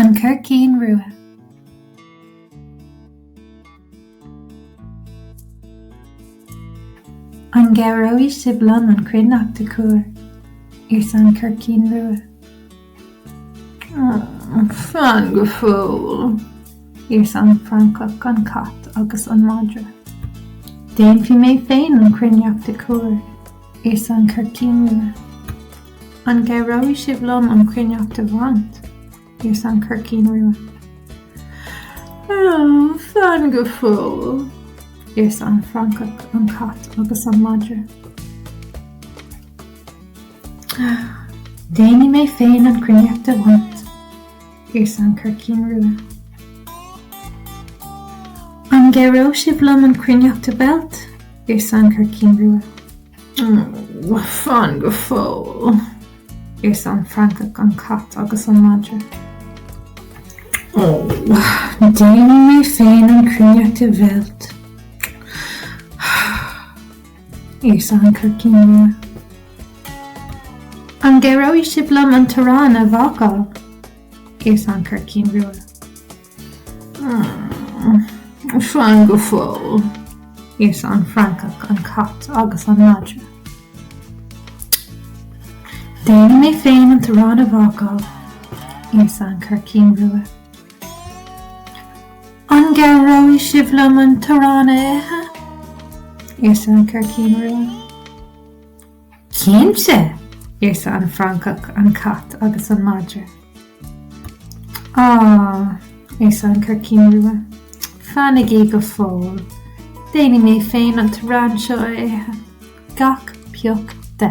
An Circín Rua. An gcabhróidh sibh liom an chruithneacht a chur? arsa an Circín Rua. Fan go fóill, arsa an Francach, an cat agus an madra. Déanfaidh mé féin an chruithneacht a chur, arsa an Circín Rua. An gcabhróidh sibh liom an chruithneacht a bhaint? arsa an Circín Rua. Fan go fóill, arsa an Francach, an cat agus an madra. Déanfaidh mé féin an chruithneacht a bhaint, arsa an Circín Rua. An gcabhróidh sibh liom an chruithneacht a mheilt? arsa an Circín Rua. Fan go fóill, arsa an Francach, an cat agus an madra. Déanfaidh mé féin an chruithneacht a mheilt, arsa an Circín Rua. An gcabhróidh sibh liom an t-arán a bhácáil? arsa an Circín Rua. Fan go fóill, arsa an Francach, an cat agus an madra. Déanfaidh mé féin an t-arán a bhácáil, arsa an Circín Rua. An gcabhróidh sibh liom an t-arán a ithe? arsa an Circín Rua. Cinnte! arsa an Francach, an cat agus an madra. Á, arsa an Circín Rua, fanaigí go fóill, déanfaidh mé féin an t-arán seo a ithe, gach pioc de.